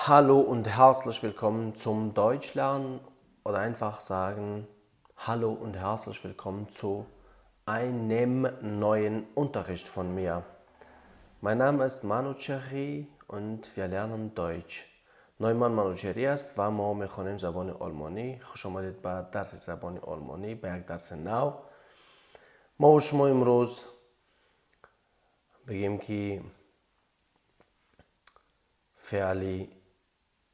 Hallo und herzlich willkommen zum Deutschlernen oder einfach sagen Hallo und herzlich willkommen zu einem neuen Unterricht von mir. Mein Name ist Manu Cherry und wir lernen Deutsch. نام من منوچهری است و ما میخوانیم زبان آلمانی. خوش آمدید به درس زبان آلمانی، به یک درس نو. ما و شما امروز بگیم که فعلی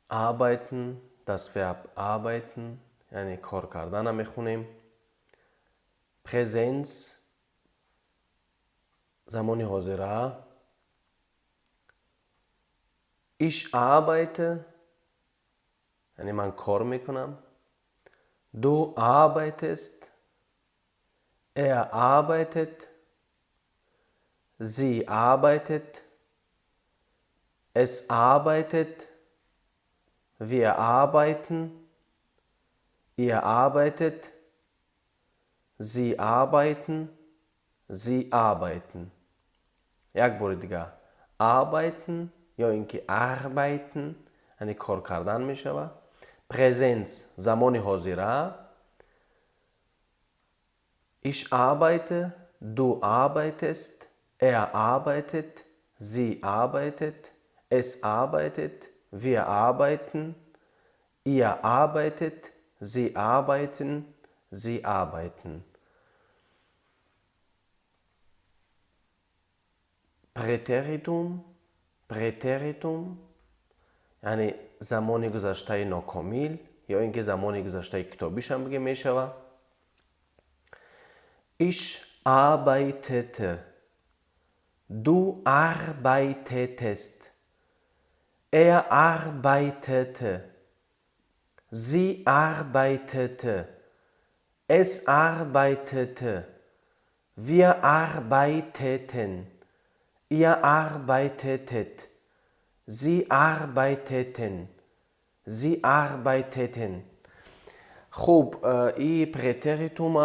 arbeiten, das Verb arbeiten, یعنی کار کردن میخونیم. Präsens, زمان حاضره. Ich arbeite, یعنی من کار میکنم. Du arbeitest, er arbeitet, sie arbeitet, es arbeitet, wir arbeiten, ihr arbeitet, sie arbeiten, sie arbeiten. یک بار دیگه arbeiten یا اینکه arbeiten یعنی کار کردن میشود. Präsens زمان حاضره. Ich arbeite, du arbeitest, er arbeitet, sie arbeitet, es arbeitet, wir arbeiten, ihr arbeitet, sie arbeiten, sie arbeiten. Präteritum, Präteritum یعنی زمان گذشته ناکامل یا اینکه زمان گذشته کتابیش هم بگه میشوه. Ich arbeitete, du arbeitetest, er arbeitete, sie arbeitete, es arbeitete, wir arbeiteten, ihr arbeitetet, sie arbeiteten, sie arbeiteten. خب این Präteritum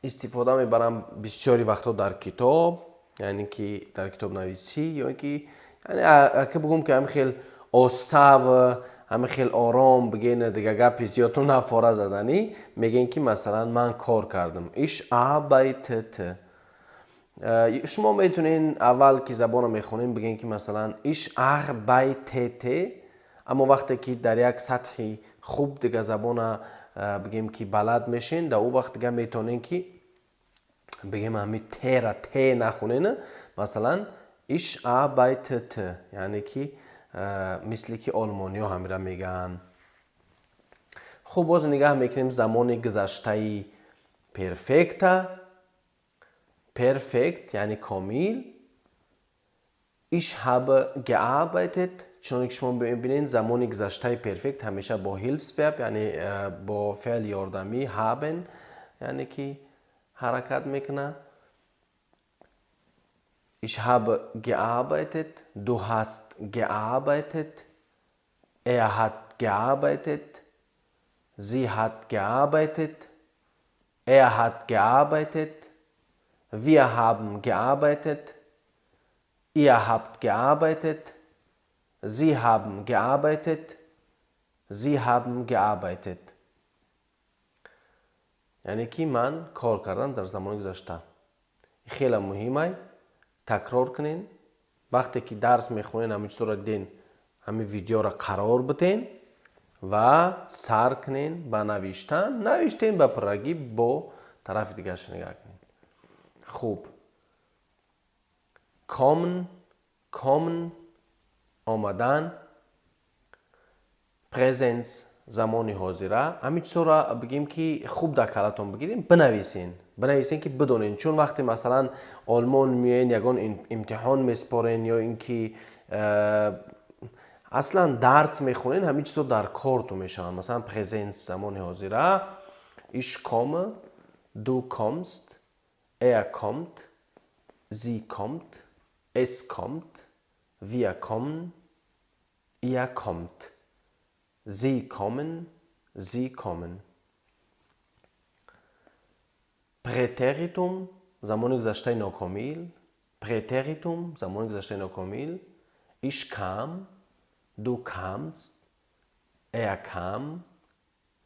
استفاده میبرم بسیاری وقتا در کتاب، یعنی که در کتاب نویسی یا اینکه یعنی اگه بگم که هم خیلی آسته و هم خیلی آرام بگین دیگه گپی زیادتون نفاره زدنی، میگن که مثلا من کار کردم. Ich arbeitete. شما میتونین اول که زبان رو میخونین بگین که مثلا ich arbeitete، اما وقتی که در یک سطحی خوب دیگه زبان بگیم که بلد میشین، در او وقت دیگه میتونین که بگیم همین ت را ت نخونین، مثلا ich arbeitete، یعنی که مثل که آلمانی ها همیره میگن. خب باز نگاه میکنیم زمان گذشته Perfekt. Perfekt یعنی کامل. Ich habe gearbeitet. چون که شما ببینید زمان گذشته Perfekt همیشه با Hilfsverb یعنی با فعل یاردمی haben یعنی که حرکت میکنه. Ich habe gearbeitet, du hast gearbeitet, er hat gearbeitet, sie hat gearbeitet, er hat gearbeitet, wir haben gearbeitet, ihr habt gearbeitet, sie haben gearbeitet, sie haben gearbeitet. یعنی که من کار کردم در زمان گذشته. خیلی مهمه تکرار کنین. وقتی که درس میخونین همین چطور دین همین ویدیو را قرار بدین و سر کنین به نوشتن، نوشتین به پرگی با طرف دیگرش نگاه کنین. خوب kommen، kommen آمدن. Präsens زمان حاضره. همین چطور بگیم که خوب در کلاتون بگیریم، بنویسین، بنویسین که بدونین، چون وقتی مثلا آلمان میاین یگان امتحان میسپارین یا اینکه اصلا درس میخونین، همین چیزا در کارتون میشن. مثلا Präsens زمان حاضره. Ich komme, du kommst, er kommt, sie kommt, es kommt, wir kommen, ihr kommt, sie kommen, sie kommen. Präteritum زمان گذشته ناکامل. Präteritum زمان گذشته ناکامل. Ich kam, Du kamst, er kam,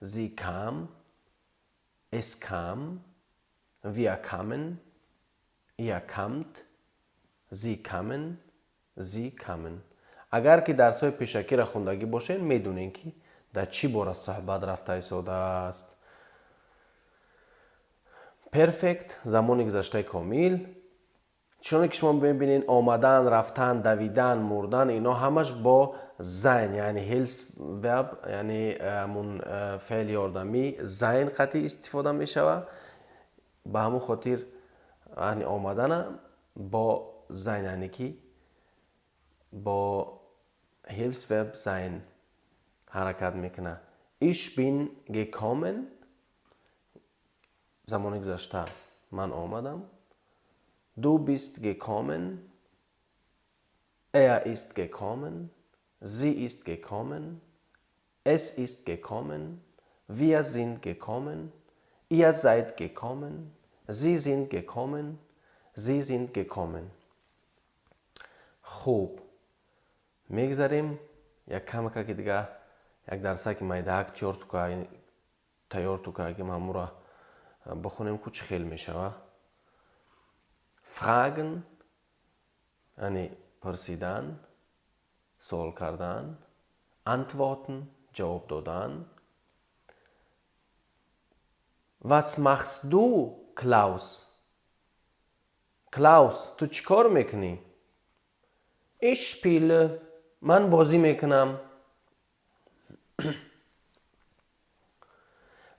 sie kam, es kam, wir kamen, ihr kamt, sie kamen, sie kamen. Агар ки дарсҳои пешакиро хондагӣ бошед, медонед, ки дар чӣ бора суҳбат рафта истодааст. Perfekt, замони гузаштаи комил. Чуноне ки шумо мебинед, омадан, рафтан, давидан, мурдан, ино ҳамаш бо sein, яъне Hilfsverb, яъне ҳамун феъли ёрдамӣ sein қатъи истифода мешавад. Ба ҳамун хотир, яъне омадана бо sein, яъне ки бо Hilfsverb sein ҳаракат мекунад. Ich bin gekommen, замони гузашта, ман омадам. Du bist gekommen, er ist gekommen, sie ist gekommen, es ist gekommen, wir sind gekommen, ihr seid gekommen, sie sind gekommen, sie sind gekommen. Хуб, мегзарем як камакаки дига, як дарсаки майдаак тайёр тукагим, ҳамура бихонем, ку чӣ хел мешава. Fragen, яъне пурсидан, суол кардан, Antworten, ҷавоб додан. Was machst du, Klaus? Клаус, ту чӣ кор мекунӣ? Ich spiele, ман бозӣ мекунам.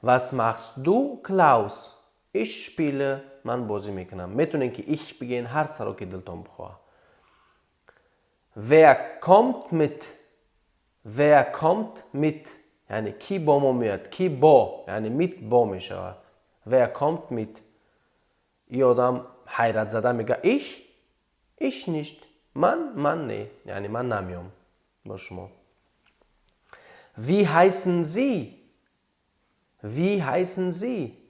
Was machst du, Klaus? Ich spiele, ман бозӣ мекунам. Метавонед, ки ich бигӯен, ҳар саро ки дилтон бихоҳад. Wer kommt mit? Wer kommt mit? Яъне кӣ бо мо меояд? Кӣ бо, яъне mit бо мешавад. Wer kommt mit? И одам ҳайратзада мега: Ich? Ich nicht. Ман не, яъне ман намеом бо шумо. Wie heißen Sie? Wie heißen Sie?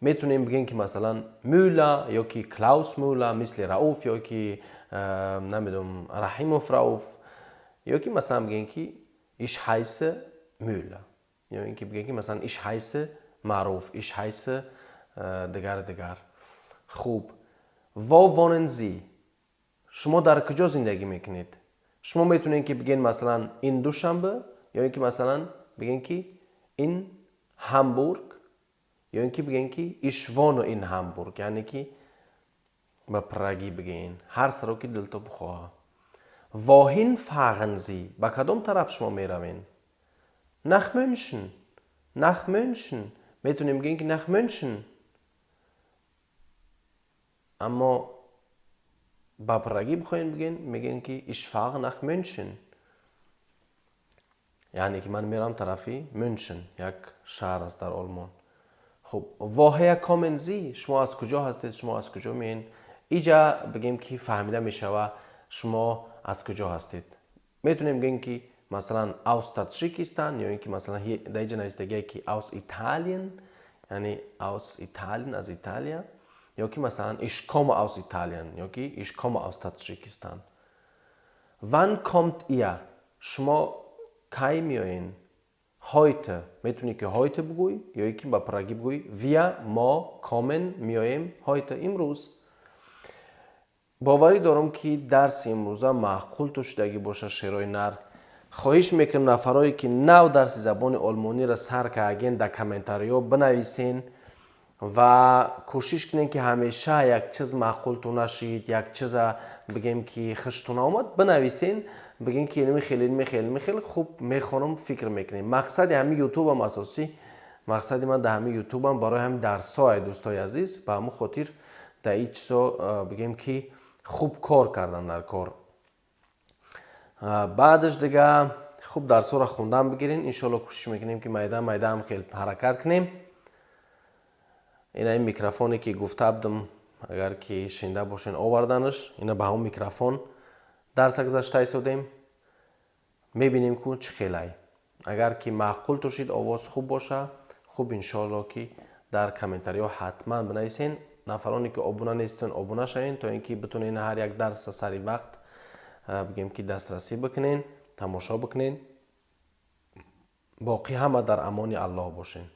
Метавонем бигӯем, ки масалан Мюллер ё ки Клаус Мюллер, мисли Рауф, ё ки намедонам, Раҳимов Рауф, ё ки масалан бигӯем, ки ich heiße Müller, ё ин ки бигӯем, ки масалан ich heiße Маъруф, ich heiße дигар дигар. Хуб, wo wohnen Sie? Шумо дар куҷо зиндагӣ мекунед? Шумо метавонед, ки бигӯед масалан in Душанбе, ё ин ки масалан бигӯем, ки in Hamburg, ё ин ки бигӯем, ки ich wohne in Hamburg, яъне ки ба прагӣ бигӯен, ҳар саро ки дилто бихоҳад. Wohin fahren Sie? Ба кадом тараф шумо меравед? Nach München. Nach München. Метавонем бигӯем, ки nach München, аммо ба прагӣ бихоҳем бигӯем, мегӯем, ки ich fahre nach München, яъне ки ман меравам тарафи Мюншен, як шаҳр аст дар Олмон. Хуб, woher kommen Sie? Шумо аз куҷо ҳастед? Шумо аз куҷо меен? Иҷа бигем, ки фаҳмида мешава, шумо аз куҷо ҳастед. Метавонем бигӯем, ки масалан aus Tadschikistan, ё ин ки масалан дар иҷа навистагие, ки aus Italien, яъне aus Italien, аз Италия, ё ки масалан ich komme aus Italien, ё ки ich komme aus Tadschikistan. Wann kommt ihr? Шумо кай меоен? Heute. Метавонӣ, ки heute бигӯй, ё ин ки ба прагӣ бигӯй: wir, мо, kommen, меоем, heute, имрӯз. Боварӣ дорам, ки дарси имрӯза маъқул ту шудагӣ бошад, шерои нар. Хоҳиш мекунам, нафарое ки нав дарси забони олмониро сар кардаген, дар комментариҳо бинависен ва кӯшиш кунем, ки ҳамеша як чиз маъқулту нашид, як чиза бигем, ки хушту наомад, бинависен, бигем, ки илми хел, илми хел, илми хел. Хуб, мехонам, фикр мекунем. Мақсади ҳамин ютубам, асосӣ мақсади ман дар ҳамин ютубам барои ҳамин дарсҳое, дӯстои азиз. Ба ҳамун хотир дар ин чизо бигем, ки хуб кор кардан дар кор. Баъдаш дига хуб дарсҳоро хондан бигирен. Иншоалло, кӯшиш мекунем, ки майда майда ҳам хел ҳаракат кунем. Ина ин микрофоне ки гуфта будам, агар ки шинда бошен, оварданаш. Ина ба ҳамон микрофон дарса гузашта истодем. Мебинем, ку чӣ хелай. Агар ки маъқул тушид, овоз хуб боша, хуб, иншоалло, ки дар комментариҳо ҳатман бинависен. Нафароне ки обуна нестен, обуна шавен, то ин ки битонен ҳар як дарса сари вақт бигем, ки дастрасӣ бикунен. Тамошо бикунед. Боқӣ ҳама дар амони Аллоҳ бошед.